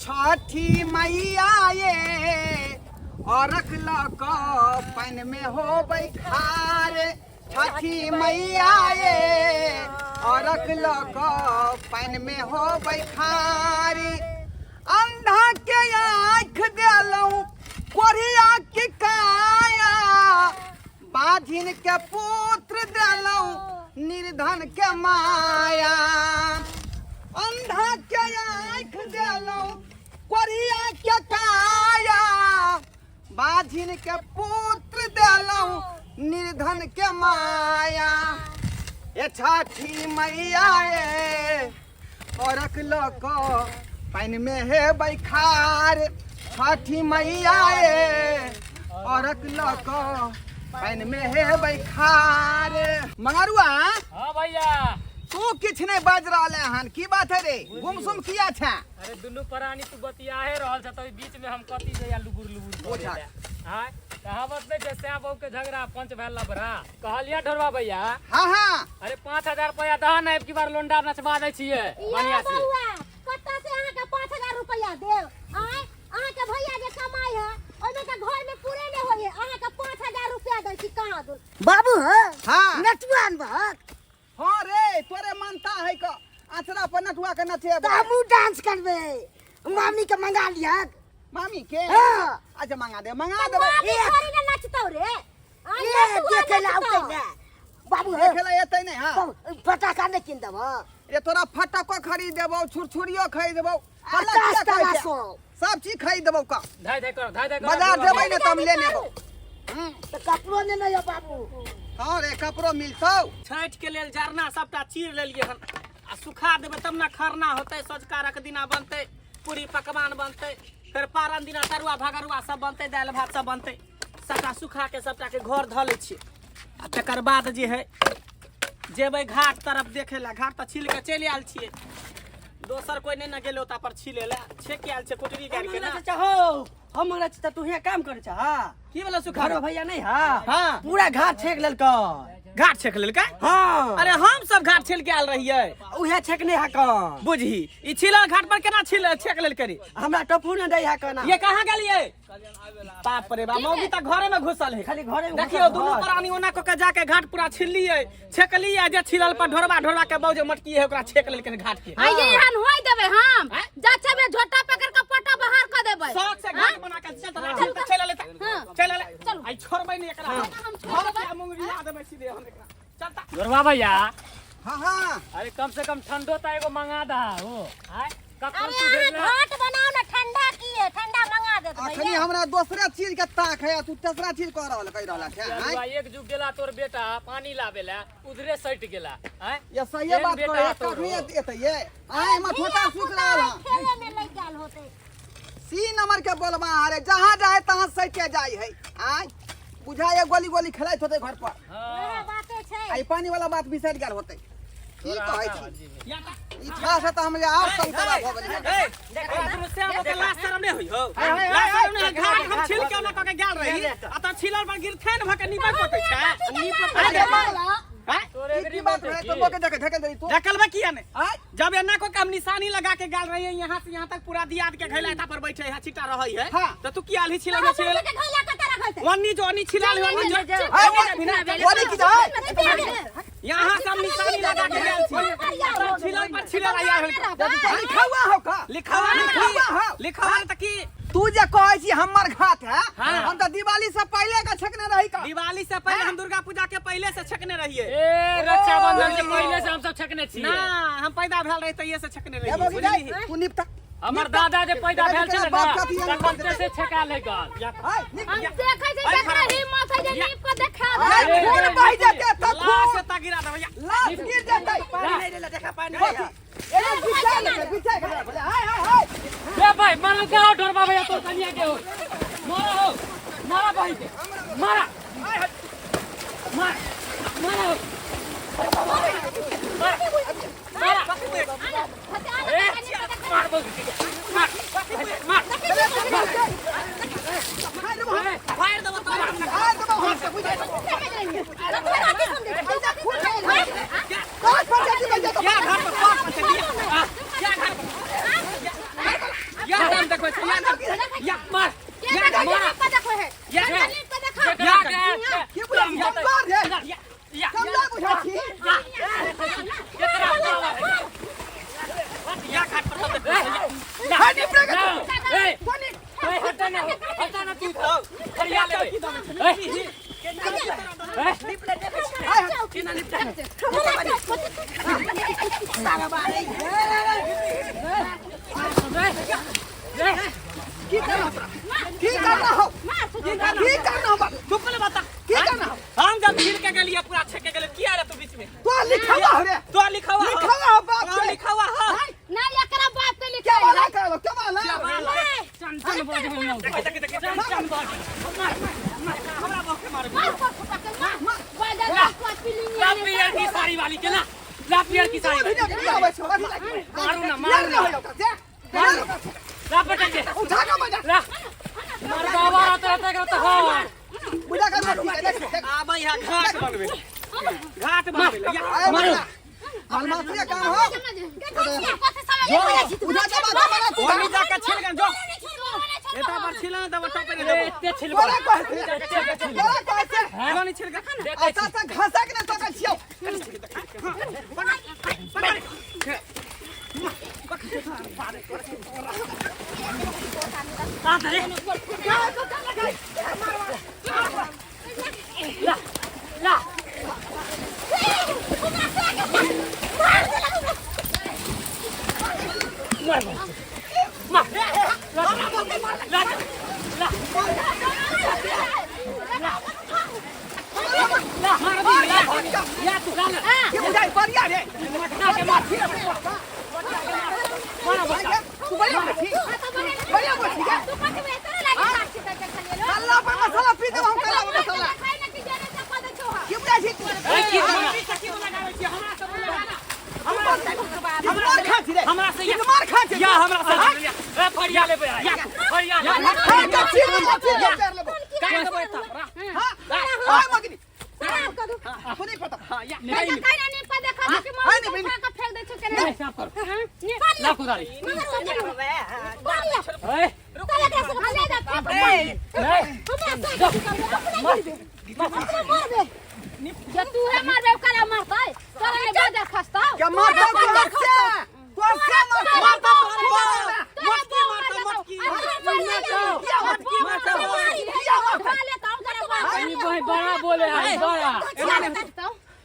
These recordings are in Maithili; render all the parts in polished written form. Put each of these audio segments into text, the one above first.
छठी मैया ये अरख लऽ कऽ पानिमे होबै खार। छठी मैया ये अरख लऽ कऽ पानिमे होबै खार। अंधा के आँखि देलहुँ कोढ़िया के काया, बाझिन के पुत्र देलहुँ निर्धन के माया। अंधा के आँखि देलहुँ कोढ़िया के काया, बाझिन के पुत्र देलहुँ निर्धन के माया। ए छठी मैया ये अरख लऽ कऽ पानिमे हेबै खार। छठी मैया ये अरख लऽ कऽ पानिमे हेबै खार। मंगरुआ। हाँ भैया। तू किछु नहि बाजि रहल हन, की बात है रे? गुमसुम किया छै? अरे दुनू प्राणी तू बतियाहे रहल छ त बीच में हम कथी जइया लुबुर लुबुर करे ओझा। ले। हाँ कहावत नहीं छै सैं बहू के झगड़ा पंच भेल लबरा। कहलिया ढोरबा भैया। हाँ हाँ। अरे 5000 रुपया दह ना, अब की बार लोंडा नचबा दै छियै ये बढ़िया से। बउआ, कतऽ से अहाँके 5000 रुपया देब? आँय, अहाँके भैया जे कमाइ है ओहिमे तऽ घर में पूरे नहि होइए। अहाँके 5000 रुपया दै छी कहाँ दूर। बाबू हो। हाँ। नटुआ अनबहक? हाँ रे, तोरे मानता है क आचरा पर नटुआ के नचेबै। तऽ हमहूँ डांस करबै, मामी के मंगा लिहक। मामी के? हाँ। अच्छा मंगा दे, मंगा तऽ देबै। मामी थोड़ी ने नचतौ रे। आँय, ए, नटुआ देखे ला नचतौ। औतै ने बाबू हो। देखे ला एतै नहि। हाँ। बाबू, फटाका नहि कीन देबह? रे तोरा फटको खरीद देबौ, छुरछुरियो खरीद देबौ, हल्ला आकाश किया कहै तारा छै? सब। सब चीज खरीद देबौ का। धाय धाय कर, धाय धाय कर। बाजार जेबै ने तब ले लेबौ। तऽ कपड़ो ने नहि यऽ बाबू। हाँ रे, कपड़ो मिलतौ। छठि के लेल जरना सबटा चीर लेलियै हन आ सुखा देबै तब ने खरना होतै, सोझका रख दिना बनतै, पूरी पकवान बनतै, फेर पारन दिना तरुआ भगरुआ सब बनतै, दालि भात सब बनतै। सबटा सुखा के सबटा के घर धऽ लै छियै आ तकर बाद जे है जेबै घाट तरफ देखे ला। घाट तऽ छील के चलि आयल छियै, दोसर कोई नहि ने गेलै ओतऽ पर छीले ला, छेक आयल छै कुटरी गाड़ि के ना। चाचा हो, हम मंगला चाचा, तू हियाँ काम करे छा? की वाला सुखा घरो भैया नहीं हा? हाँ। पूरा घाट छेक लेलकै। घाट छेक लेलकै? हाँ। अरे हम सब घाट छेल के आयल रहियै। उहे छेकने हा कन। बुझही ई छिलल घाट पर केना छिल छेक लेलकै रे? हमरा टपू ने दै हा कना। ये कहाँ गेलियै? बाप रे बाप, मौगी तऽ घरे में घुसल है। खाली घरे में देखियो घुसल दुनू है। प्राणी ओना कऽ के जाके घाट पूरा छिललियै, छेकलियै, जे छिलल पर ढोरबा ढोरबा के बौजे मटकी है ओकरा छेक लेलकै घाट के। आइए एहन होय देबै हम। आँय? जा छबे झोटा पकड़ के पटा बाहर कऽ देबै। शौक से घाट बना के चल तऽ चल तऽ चल अले तऽ। हाँ। चल अले। चलू। आई छोड़बै नै एकरा। हम छोड़ घर देबै। के मुंगरी ला देबै सीधे हम एकरा। चल तऽ। ढोरबा भैया। हाँ हाँ। अरे कम से कम ठंडो तऽ एगो मंगा दहा हो। आँय? कखन अरे तू अहाँ भेजला? घाट बनाओ ना, ठंडा की है, ठंडा मंगा देत अखनी भैया। हमरा दोसरे चीज के ताक है, तू तेसरा चीज कह रहल कहि रहल छै। अरुआ, आँय? एक जुग गेला तोर बेटा पानी लाबे ला, उधरे सटि गेला। आँय? ये सही केहन बात बेटा कहे, तोरो? कखनी एतै ये? आँय, हमर छोटा सुख रहल हँ। खेले में लग गेल होते। सी नंबर के बोलबा अरे जहाँ जाए तहाँ सटे जाय है। आँय, बुझाय गोली गोली खेलाइत होते घर पर। हाँ। वएह बाते छै। आई पानी वाला बात बिसरि गेल होते। की तोरा कहै आता छी? जी। ई छा से तऽ हम आर संतरा भऽ गेलियै। ए, देखो, तू श्याम के लाज शरम नहि होइ हौ। लाज शरम नहि होइ, घाट हम छिल के ओना कऽ के गेल रही, आ तऽ छिलल पर गिरथेन भऽ के नीपै पोतै छै। नीपै आँय? ई की बात रहै? तो मोके देखे ढकेल देली तू। ढकलबै किया नहि? आँय? जब एना को हम निशानी लगा के गाल रही है, यहाँ से यहाँ तक पूरा दियाद के घैला एता पर बैठे है, छिटा रहै है। हाँ। तो तू किया आलही छिलल में छिलल? घैला कतऽ रखल छै? ओन्नी जो ओन्नी छिलल है, ओन्नी जो। आँय, ओन्नी की जाय? यहाँ से हम निशानी लगा के गेल छी। छिलल पर छिलल आया है। लिखावा हो का? लिखावा नहीं लिखावा हो। लिखावा त की? तू जे कहै छी हमर घाट है, हाँ। हम तऽ दिवाली से पहले के छकने रही का। दिवाली से पहले हम दुर्गा पूजा के पहले से छकने रहिए। ए, रक्षाबंधन से पहले से हम सब छकने छियै। ना, हम पैदा भेल रही तहिए से छकने ए रहिए। बगी बुझलिही? जाय, तू निपटा। हमर दादा जे पैदा भेल छलै बाप ने, कथी एहन तखन से छका ले गल। हाय, निप। हम देखै छै जकरा हिम्मत है जे नीप के देखा हाय, दे। खून बहि जेतै तऽ लाश खून। एतऽ गिरा देबै। लाश गिर जेतै। पानी नहीं लेला, देखा पानी कथी? नहीं है। एना बिछा लेतै, बिछा के बोले, हाय, हाय, हाय। ए भाई, मारल के हो ढोरबा भैया तोर कनिया के हो। मारा हो, मारा भाई के। मारा। मार। मारा हो। मारा। मारा। ए, मार बहू के। मार। मार। फाड़ देबो तोरा। हाय, देबौ हम से, बुझै। काज पर जाती बजा तो। या घर पर पाप पर चलिए। या घर पर। या देखो छै या या मार के देखै छै नीप पर देखो है या नीप पर देखो या की बुझा छी कमजोर रे या या कमजोर बुझा छी केकरा पावर है या घाट पर सब देखो हाय निपरे के ए कोनी ए हटा ना हटा ना तू फरिया लेबै ए ए केना निपटा की करना की करना हो की करना हो बाप चुप ले बता की करना हो हम जब छील के गेलिए पूरा छेक के गेलिए किया रे तू बीच में तो लिखवा हो रे तो लिखवा लिखवा हो बाप तो के लिखवा हो ना एकरा बाप के क्या लिखाई वाला करो क्या वाला चन चन बजे हम देख देख देख चन चन बजे हमरा बाप के मारे मार पर फटा के मार बाजार पाँच पी ला पियर की साड़ी वाली के ना ला पियर की साड़ी अभी वाली ना की आवे छो अभी लागी मारू ना यार मारू ना ना हो ओकरा से यार ओकरा से। ला पटक के उठा के बजा ला मर्दावा रहता रहता करता हाँ बुझा कर देख देख देख आबै यहाँ घाट बनबे घाट बनबे या आए मारू। माल काम हो उठा उठा के बात बना तू ओनी जाके छिल गन जो एता पर छिल ना देबो टपे ने देबो एते छिलबो तोरा कहै छै तोरा कहै छै जोनी छिल गन अच्छा अच्छा घासा के ना सकै छियौ आ रे ला ला मार मार ला ला ला ला मार दी ला या तू ला की बुझाई बढ़िया रे ना के मार मार बच्चा तू बढ़िया बैठी बढ़िया बैठी के अल्लाह पर मसाला पी देब हम कला पर मसाला की बुझाई छी तू ए की बना तू मार खा छी रे हमरा से तू मार खा छी या हमरा से ए फरिया लेबै या फरिया लेबै खा के छी ले छी ले पैर लेबो काट देबो एता हां हां मगनी तू नहीं पता हां या नहीं साफ करो ला कुदारी ए नहीं तू है मारबे ओकरा मारतै तोरा ने बाजार खसतौ क्या मारता तू से तू से मार मारता तोहर बाप मोटकी मारता मोटकी ई भाई बड़ा बोले है बड़ा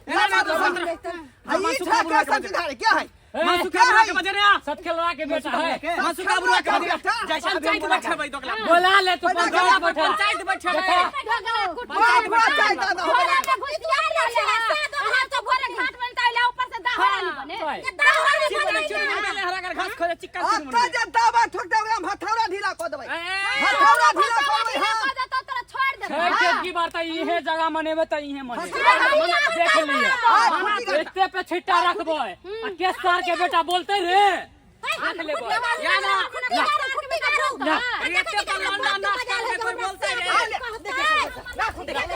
ई ठा के सब सुधारे क्या है मासुका बुढ़ा के बजे रे सत खेलवा के बेटा है मासुका बुढ़ा के बजे जाय पंचायत बैठेबै दोगला बोला ले तू पंचायत बैठा पंचायत बैठेबै बाप बाप चाहे दादा हो घास खोले चिक्का अत्ता जे दाबा ठोक देबै हम हथौड़ा ढीला कऽ देबै हथौड़ा ढीला कऽ देबै हम छह के की बात है इहे जगह मनेबे त इहे मनेबे देख लिये आ खुटी के एते पे छिट्टा रखबै आ के सार के बेटा बोलते रे रख लेबै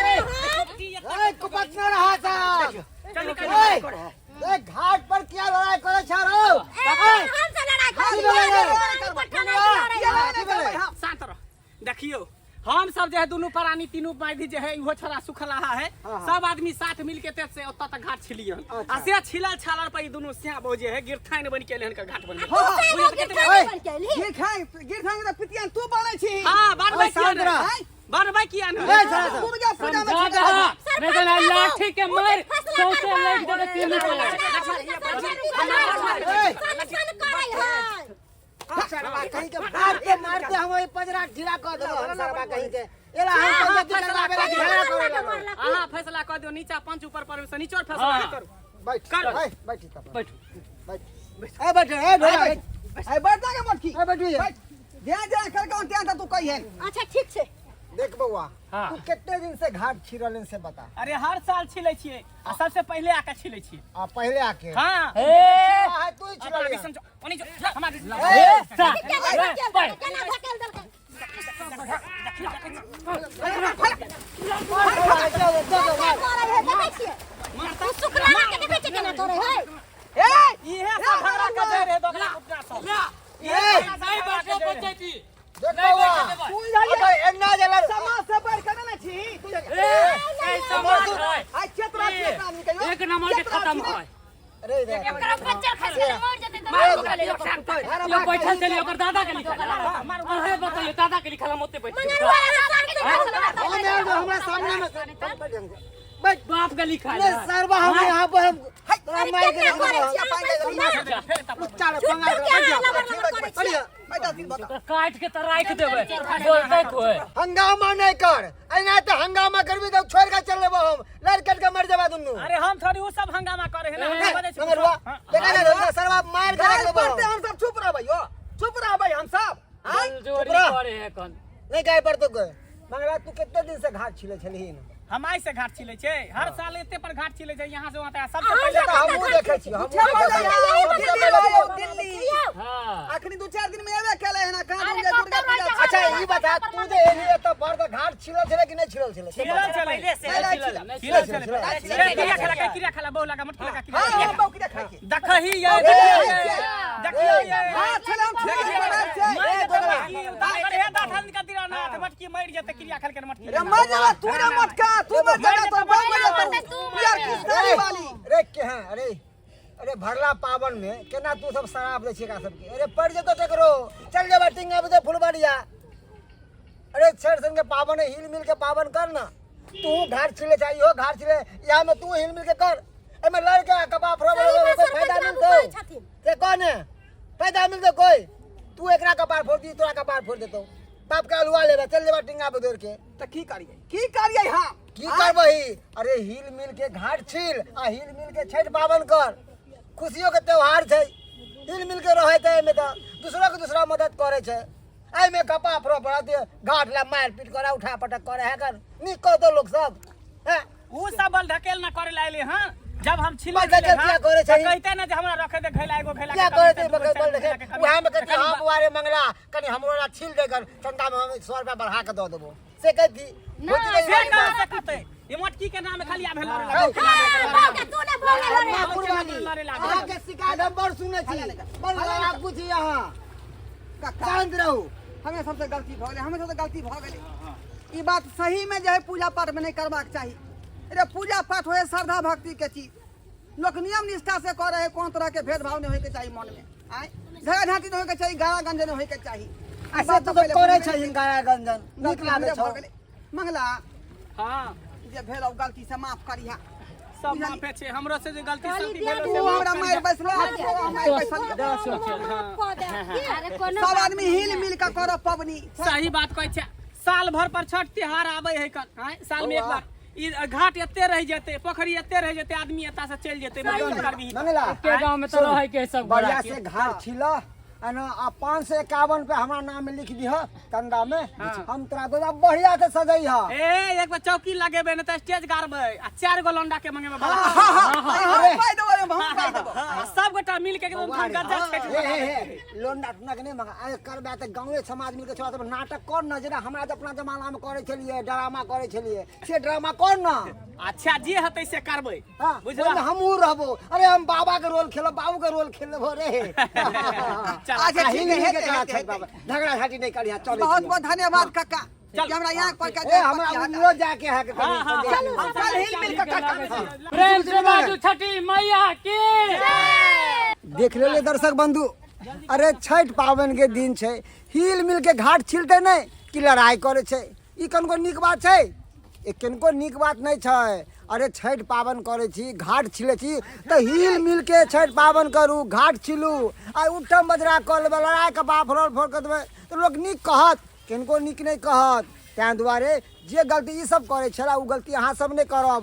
ए कुपत न रहा साहब ए घाट पर क्या लड़ाई करे छा रो शांत रह देखियो हम सब जे है दुनू प्राणी तीनू माइधी जे है इहो छोरा सुखलाहा है सब आदमी साथ मिल के ते से ओतऽ तक घाट छिलिए हन आ से छिलल छालल पर ई दुनू स्या बो जे है गिरथाइन बन के एलहन के घाट बन गेल गिर खाइ गिर खाइ तऽ पितियान तू बनै छी हां बनबै किया शांत रह। ने बनबै किया ने ए छा दुर्गा पूजा में समझा दहा नहीं तो लाठी के मार सौसे लग देते तीनू पर सरवा कहीं के मारते मारते हम ओइ पजरा ढीला कर देबो हम सरवा कहीं के एला हम पंचायती करवावे ला झगड़ा करे लगो अहाँ फैसला कऽ दियौ नीचा पंच ऊपर पर से नीचोर फैसला हाँ। करू बैठ कर। ए बैठ तब बैठू बैठ ए बैठ ए ढोला बैठ ए बैठ जा के मोटकी ए बैठ बैठ ध्यान ध्यान कर के ध्यान तू कही है अच्छा ठीक छै देख बउआ हाँ। तू कितने दिन से घाट छिरलन से बता अरे हर साल छिलै छियै आ सबसे पहिले आके छिलै छियै आ पहले आके हाँ ए आ तू ही अपना छिरल दिसन जो ओनी जो हमरा दिसन ए सा केना ए, धकेल बैठ। देलकै केना धकेल देलकै केना करे है देखै छियै उ सुखलाहा के देखै छियै केना करे है ए इहे सब झगड़ा के जड़ है दोगला उपना सब ला ए नहीं बैठो पंचायती देख नहीं बौआ, बैठे देबै। तू इधर अगर एना जे लड़ समाज से बढ़ के ने छी तू ए, ए, समाज है। आई चेतरा चेतरा आदमी कहियो एक नंबर के चेतरा खत्म छी ने। है। अरे इधर एकरा बच्चा खस के मर जेतै तऽ मारू ओकरा ले यो बैठल चली ओकर दादा के लिखल अहे बताइयो दादा के लिखल हम ओते बैठ मंगलवा साथ के हम आयल जो हमरा सामने में बैठ बाप के लिखल नहीं सरवा हम यहाँ पर हम तोरा अरे मार के केना रख करै देबो छी अहाँ बैसू ना लुच्चा रे झूठो पंगा के अहाँ लबर लबर करै छी बैठा छी बता काट के त राख देबै बोलते कोई हंगामा नहीं कर ऐना तो हंगामा करबी तो छोड़ के चल लेबो हम लड़ कट के मर जेबा दुन्नू अरे हम थोड़ी उ सब हंगामा करे है ना हम बने छी मंगरुआ देखा ना सरवा मार के रख गाल देबो पड़ते हम सब चुप रहबै यो चुप रहबै हम सब आय जोरी रह। करे है कन नहीं गाय पर तो गए मंगला तू कितने दिन से घाट छिले छलहीन हम आई से घाट छिले छै हर साल एते पर घाट छिले छै यहाँ से वहाँ तक सबसे अहाँ पहिले तो हमहूँ देखै छी हमहूँ पूछे देखै पड़लै छी। यौ, दिल्ली रहो, दिल्ली हां अखनी दू चार दिन में एबे केले है ना कहाँ अरे दुर्गा दुर्गा कतऽ पूजा रहै छै। अच्छा ई बता तू जे एली तो बड़ घाट छिलल छले कि नहीं छिलल छले छिलल छलै पहिले से नहीं, नहीं, छिलल छिलल। छलै छिलल ए, क्रिया खेला के क्रिया खेला बहु लगा मटकी लगा क्रिया हाँ हाँ बौकी खाइ छी देखही ये देखियो ये देखियो ये हाँ छले हम छले बराबर छै मारि देतै मटकी उतार करे हे दाँत हल्दी का दिरा नाथ मटकी मरि जेतै क्रिया खेल के मटकी रे मर जेबा तू रे मटका तू मर जेबा तोर बाप मर जेतौ तू यार किस्तारी वाली अरे के हैं अरे अरे भरला पावन में केना तू सब शराब दै छियै एकरा सबके अरे पड़ जेतो केकरो चल जेबा टिंगा बुझे फुलबरिया अरे छठ सन के पावन है हिल मिल के पावन कर ना तू घाट छिले चाहे इहो घाट छिले यहाँ में तू हिल मिल के कर एमे लड़ के कपा फोड़ सही बात कोई सरपंच फायदा बाबू मिलतो कहै छथिन। से कौन है फायदा मिलतो कोई तू एकरा कपार फोड़ दी तोरा कपार फोड़ देतो बाप के अलुआ लेबे चल जेबा टिंगा बदोर के तऽ की करियै की करियै हम की करबही अरे हिल मिल के घाट छिल आ हिल मिल के छठि पावन कर खुशियों के त्योहार छै हिल मिल के रहै छै एहिमे तऽ दूसरो के दूसरा मदद करै छै एहिमे कपा फोड़ पड़त घाट ला मारि पीट करे उठा पटक करे है कर नीक कहतो लोक सब हैं उ सब बल ढकेल ना करे ला एले हां जब हम छिले बल ढकेल किया करे छही? कहते ना जे हमरा रखे दे घैला एगो घैला क्या के करे कमी थे छै, बगल दू बल गो देखे चारि गो घैला के कमी उहा में छै। कहती हाँ बुआ रे मंगला कनी हमरो ला छील दे कर चंदा में हम 100 रुपया बढ़ा के दऽ देबो से कहती होती नहीं से कहाँ से कहते ई मोटकी के नाम खाली आबे लड़े लागल हाँ, बाबू तू ने भोगे लड़े माँ कुर्बानी लड़े लागल। अहाँके शिकायत हम बड़ सुनै छी बड़ लड़ाकू छी अहाँ काका शांत रहू हमें सबसे गलती भऽ गेलै हमें सबसे गलती भऽ गेलै ई बात सही में जे है पूजा पाठ में नहीं करबाक चाही अरे पूजा पाठ होए श्रद्धा भक्ति के चीज लोग नियम निष्ठा से करे है कोनो तरह के भेदभाव नहीं होए के चाही मन में आय झगड़ा झांटी नहीं होए के चाही गारा गंज नहीं होए के चाही आ से तू सब करै छै गारा गंजन नीक लागै छौ मंगला हां जे भेल ओ गलती से माफ करिहा सब माफे छै हमरो से जे गलती खाली सलती दिया भेल तू से माफ हमरा मारि बैसला तू मारि बैसल माफ कऽ दे अरे कोनो सब आदमी हिल मिल के करब पबनी सही बात कहै छै साल भर पर छठ त्योहार आबै है कन आँय साल में एक बार ई घाट एते रहि जेतै पोखरी एते रहि जेतै आदमी एता से चलि जेतै मजदूरी करबिही मंगला के गांव में तो रहे के सब बढ़िया गोरा के से घाट छिल आ ना आ 551 रुपया हमरा नाम में लिख दिह चंदा में हम तोरा दे बढ़िया से सजैह ए एक बार चौकी लगेबै ने तऽ स्टेज गाड़बै आ चारि गो लौंडा के मंगेबै बड़ा हम पाइ देबै हम पाइ देबै आ सब गोटा मिल के एकदम धूम गज्जा छठि हे हे हे लोंडा टोंडा के नहीं मंगा अरे करबे तऽ गाँवे समाज मिलके छोड़ा सब नाटक कर न जेना हमरा जे अपना जमाना में करे छलियै ड्रामा करे छलियै से ड्रामा कर न अच्छा जे हेतै से करबै हाँ बुझला ओहिमे हमहूँ रहबो अरे हम बाबा के रोल खेलब बाबू के रोल खेल लेबो रे चल अच्छा आ ठीक हिल है मिल के हेतै, करा हेतै, छै बाबा झगड़ा झाटी नहीं करिहा चलै बहुत छियै। बहुत धन्यवाद काका कि हमरा यहाँ पर के ए हमरा उमरो जाके है के कनी हाँ, हम सब हिल मिल के काका प्रेम से बाजू छठी मैया की देख लेले दर्शक बंधु अरे छठि पाबनि के दिन छै हिल मिल के घाट छिलते नहि कि लड़ाइ करै छै ई कनको नीक बात छै ई किनको नीक बात नहि छै अरे छठि पाबनि करै छी घाट छिलै छी तऽ हिल मिल के छठि पाबनि करू घाट छिलू आ उठम बजरा कऽ लेबै लड़ाइ कऽ बाप फोड़ फोड़ कऽ देबै तऽ लोक नीक कहत किनको नीक नहि कहत ताहि दुआरे जे गलती ई सब करै छलै ओ गलती अहाँ सब नहि करब।